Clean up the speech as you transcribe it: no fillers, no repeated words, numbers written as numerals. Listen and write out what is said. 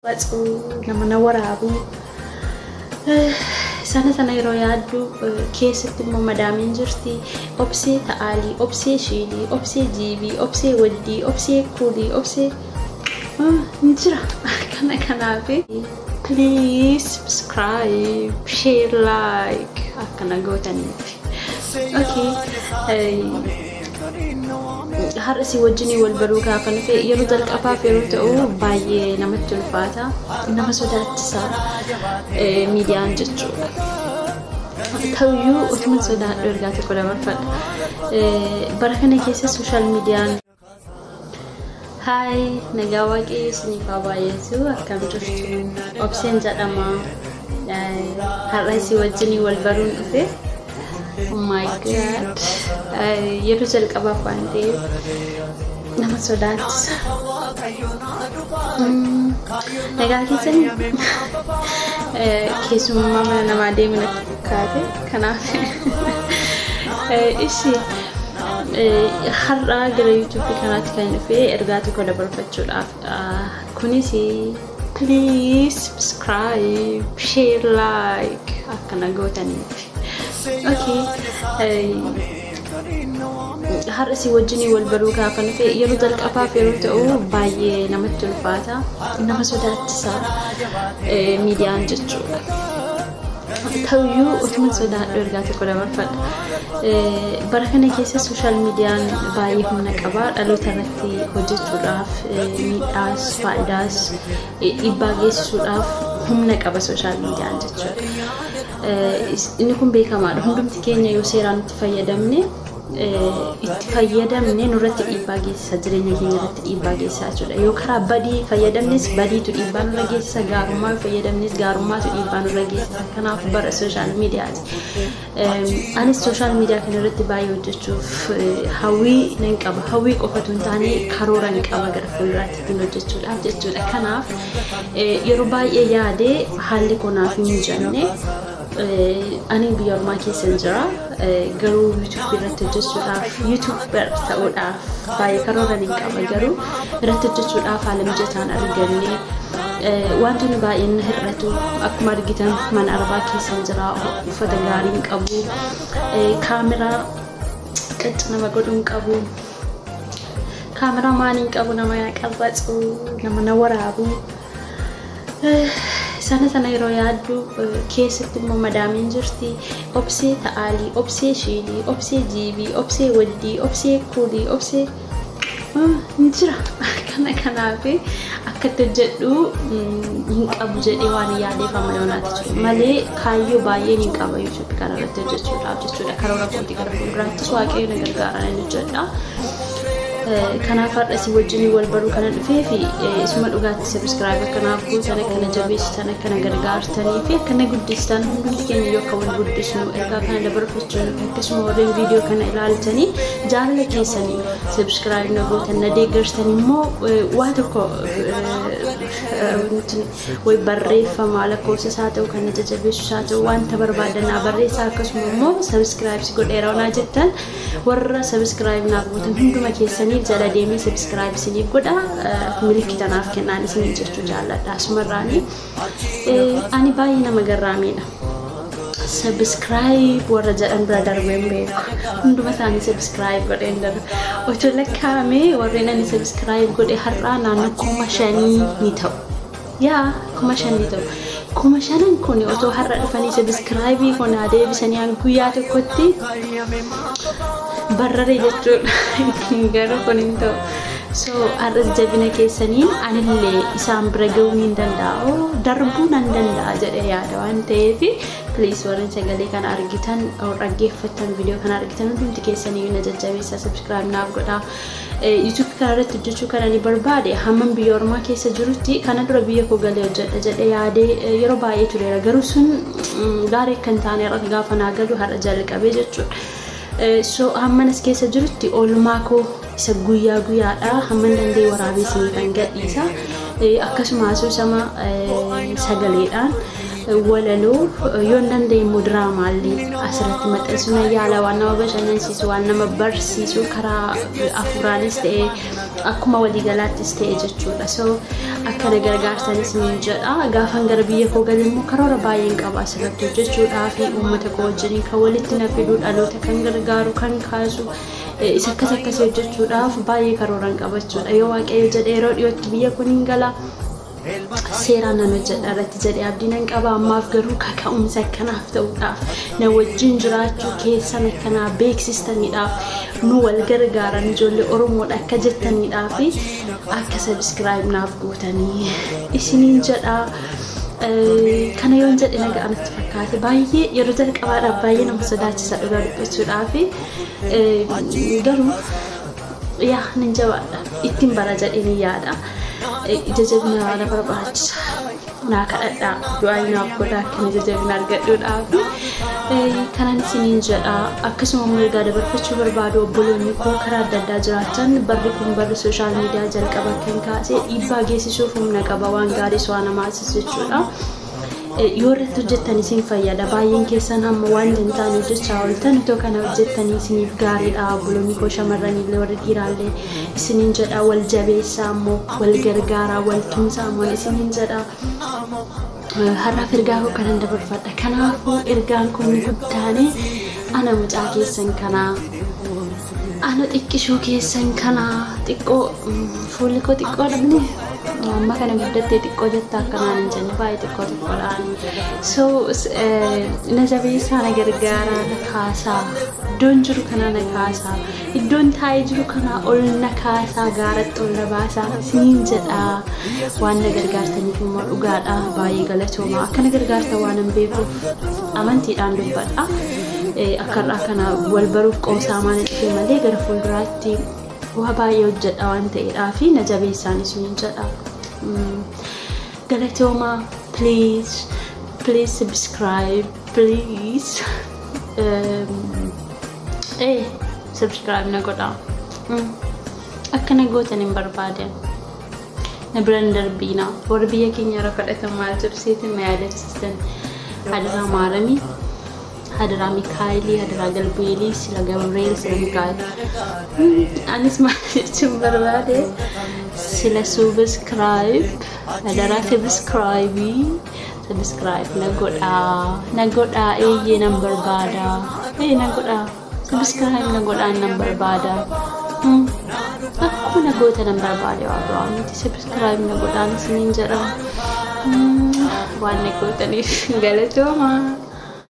Nama na waraabu. Sana sana yeroo yaaddu keessatti immoo madaamiin jirti. Obsee ta'aalii, obsee shiilii, obsee jiibii, obsee waddii, obsee kuulii, obsee ni jira. Kana kanaaf please subscribe, share, like akkana gootaniif. Okay. Har'a si wajjin wal baruu gaafa dhufe yeroo jalqabaaf yeroo ta'u baay'ee namatti ulfaata, nama sodaachisa miidiyaan jechuudha. Ta'uyyuu utuma sodaadhu ergaa tokko dabarfadha. Bara kana keessa social miidiyaan. Hi, nagaa Waaqayyo isiniif haa baay'atu. Akkam jirtu? Obseen jedhama. Har'a si wajjin wal baruun dhufe. Oh my God. Yeroo jalqabaaf waan ta'eef nama sodaachisa. Nagaa keessanii keessummaa mana namaa deemu natti fakkaate. Kanaaf ishi har'a gara YouTubeii kanaatti kan dhufe ergaa tokko dabarfachuudhaafidha. Kunis please subscribe, share, like akkana gootaniif. Okay. Har'a si wajjin wal baruu gaafa dhufe yeroo jalqabaaf yeroo ta'u baay'ee namatti ulfaata, nama sodaachisa miidiyaan jechuudha. Ta'uyyuu utuma sodaadhu ergaa tokko dabarfadha. Bara kana keessa social miidiyaan baay'ee humna qaba. Dhaloota irratti hojjechuudhaaf miidhaas, faayidaas, dhiibbaa geessisuudhaaf humna qaba social miidiyaan jechuudha. Inni kun beekamaadha. Hundumti keenya yoo seeraan itti fayyadamne nurratti dhiibbaa geessisa, jireenya keenya irratti dhiibbaa geessisa jechuudha. Yoo karaa badii fayyadamnes badiitu dhiibbaa nurra geessisa, gaarummaa yoo fayyadamnes gaarummaatu dhiibbaa nurra geessisa. Kanaaf bara social miidiyaati. Anis social miidiyaa kana irratti baay'ee hojjechuuf hawwii nan qaba. Hawwii qofatu hin taane karoora hin qaba gara fuulduraatti ittiin hojjechuudhaaf jechuudha. Kanaaf yeroo baay'ee yaadee haalli kunaaf hin mijanne. Ani biyya ormaa keessa jira, garuu YouTubeii irratti hojjechuudhaaf, YouTuber ta'uudhaaf baay'ee karoora hin qaba, garuu irratti hojjechuudhaaf haala mijataan arganne. Wantoonni baay'een na hir'atu. Akkuma argitan mana arabaa keessa jira, uffata gaarii hin qabu, kaameraa qacca nama godhu hin qabu, cameraman hin qabu, nama qarratsu, nama na waraabu. Sana sana yeroo yaaddu keessatti immoo madaamiin jirti. Obsee ta'aalii, obsee shiilii, obsee jiibii, obsee waddii, obsee kuulii, obsee ni jira. Kana kanaaf akkatti hojjedhu hin qabu jedhee waan yaadeef amma yoonaatti ture malee kaayyoo baay'een hin qaba YouTubeii kana irratti hojjechuudhaaf jechuudha. Karoora kootii gara fuulduraattis Waaqayyo na gargaara, nan hojjedha. Kanaaf har'a si wajjin wal baruu kana dhufee fi isuma dhugaatti subscribe akkanaaf gootan, akkana jabeessitan, akkana gargaartanii fi akkana guddistan, hundumti keenya yoo akka wal guddisnu ergaa kana dabarfachuun, akkasuma warreen viidiyoo kana ilaaltanii jaalala keessanii subscribe na gootan, na deeggartan immoo waa tokko way barreeffama lakkoofsa isaa ta'u kan na jajjabeessu isaa ta'u wanta barbaadan naa barreessaa. Akkasuma immoo subscribe si godheera onaa jettan, warra subscribe naaf gootan hunduma keessaniif jala deemee subscribe isiniif godha, milikkita naaf kennaan isiniin jechuu jaalladha. Asumarraanii ani baay'ee nama garraamiidha. Subscribe warra jedhan bira darbeen beeku, hunduma isaanii subscribe godheen darbe. Otoo lakkaa'amee warreen ani subscribe godhe har'aa naannoo 5,000 ni ta'u. Yaa, 5,000 ni ta'u. 5,000n kun otoo har'a dhufanii subscribeii kanaa deebisanii guyyaa tokkotti barrare jechuudha. Garuu kun hin ta'u. So har'as jabina keessaniin anillee isaan bira ga'uu ni danda'a, darbuu nan danda'a jedhee yaada waan ta'eef, please warreen sagalee kana argitan, dhaggeeffattan, viidiyoo kana argitan hundumti keessanii na jajjabeessaa, subscribe naaf godhaa. YouTubeii kana irratti hojjechuu kan ani barbaade hammam biyya ormaa keessa jirutti, kana dura biyya koo galee hojjedha jedhee yaadee yeroo baay'ee tureera, garuu sun gaarii akka hin taane har'a gaafa naa galu har'a jalqabee jechuudha. So hamman as keessa jirutti oolmaa koo isa guyyaa guyyaadha hamman danda'e waraabee isinii kan gadhiisa. Akkasuma asoosama sagaleedhaan, walaloo, yoon danda'e immoo diraamaallee asirratti maxxansuu nan yaala. Waan nama bashannansiisu, waan nama barsiisu, karaa afuuraanis ta'e Akkuma waliigalaattis ta'e jechuudha. So akka na gargaartanis niin jedha. Gaafan gara biyya koo galee immoo karoora baay'een qaba asirratti hojjechuudhaa fi uummata koo wajjiniin kan walitti na fidu, dhaloota kan gargaaru, kan kaasu, isa akkas akkasii hojjechuudhaaf baay'ee karooran qabachuudha. Yoo Waaqayyo jedhe yeroo dhiyootti biyya kun hin gala. Seeraan nan hojjedha irratti jedhee abdii nan qaba. Ammaaf garuu kaka'umsa akkanaaf ta'uudhaaf, na wajjin jiraachuu keessan akkanaa beeksistaniidhaaf, nu wal gargaaran ijoollee Oromoodha akka jettaniidhaaf akka subscribe naaf gootanii isiniin jedha. Kana yoon jedhe nagaa natti fakkaate. Baay'ee yeroo jalqabaadhaaf baay'ee nama sodaachisa dhugaa dubbachuudhaaf, garuu yaa nan jabaadha, ittiin bara jedhee ni yaada. Ija jabina na barbaachisa. Naa kadhadhaa, du'aa naaf godhaa akka ija jabina argadhuudhaaf. Kanan isiniin jedha. Akkasuma immoo ergaa dabarfachuu barbaadu, obboloonni koo karaa adda addaa jiraatan, barri kun barri social media jalqaba kan kaasee dhiibbaa geessisuuf humna qaba, waan gaariis waan hamaas jechuudha. Yoo irratti hojjettan isin fayyada. Baay'een keessan hamma waan hin taane hojjechaa ooltan, otoo kana hojjettanii isiniif gaariidha. Obboloonni koo shamarranillee warri dhiiraallee isiniin jedha, wal jabeessaa immoo, wal gargaaraa, wal tumsaa immoo isiniin jedha. Har'aaf ergaa koo kanan dabarfadha. Kanaafuu ergaan kun guddaan ana mucaa keessan kanaa, ana xiqqishuu keessan kanaa, xiqqoo fuulli koo xiqqoo dhabne, amma kana guddattee xiqqoo jetta akkanaan hin jenne, baay'ee xiqqoo xiqqoodhaan. So na jabeessaa, na gargaaraa, na kaasaa, iddoon jiru kana na kaasaa, iddoon taa'ee jiru kana ol na kaasaa, gaaratti ol na baasaa isiniin jedhaa. Waan na gargaartaniif immoo dhugaadha baay'ee galatooma. Akka na gargaartan waan hin beekuuf amantiidhaan dubbadha. Akka irraa kana wal baruuf qoosaa maan dhufe malee gara fuulduraatti waa baay'ee hojjedha waan ta'eedhaa fi na jabeessaan isiniin jedha. Galatooma, please, please subscribe, please. Subscribe na godhaa. Akka na gootan hin barbaadan. Na bira hin darbiina. Warri biyya keenya irra kadhatan maal jedhu seetin na yaadachiistan. Hadaraa Maaramii, hadaraa Mikaayilii, hadaraa Galbeelii, sila Gabriel, sila Mikaayil. Anis maal jechuun barbaade, sila subscribe, hadaraa subscribe, subscribe na godhaa, na godhaa, eeyyee nan barbaada, ee na godhaa, subscribe na godhaa nan barbaada. Akkuma na goota nan barbaade, waa biraa miti, subscribe na godhaan isiniin jedha. Waan na gootaniif galatooma.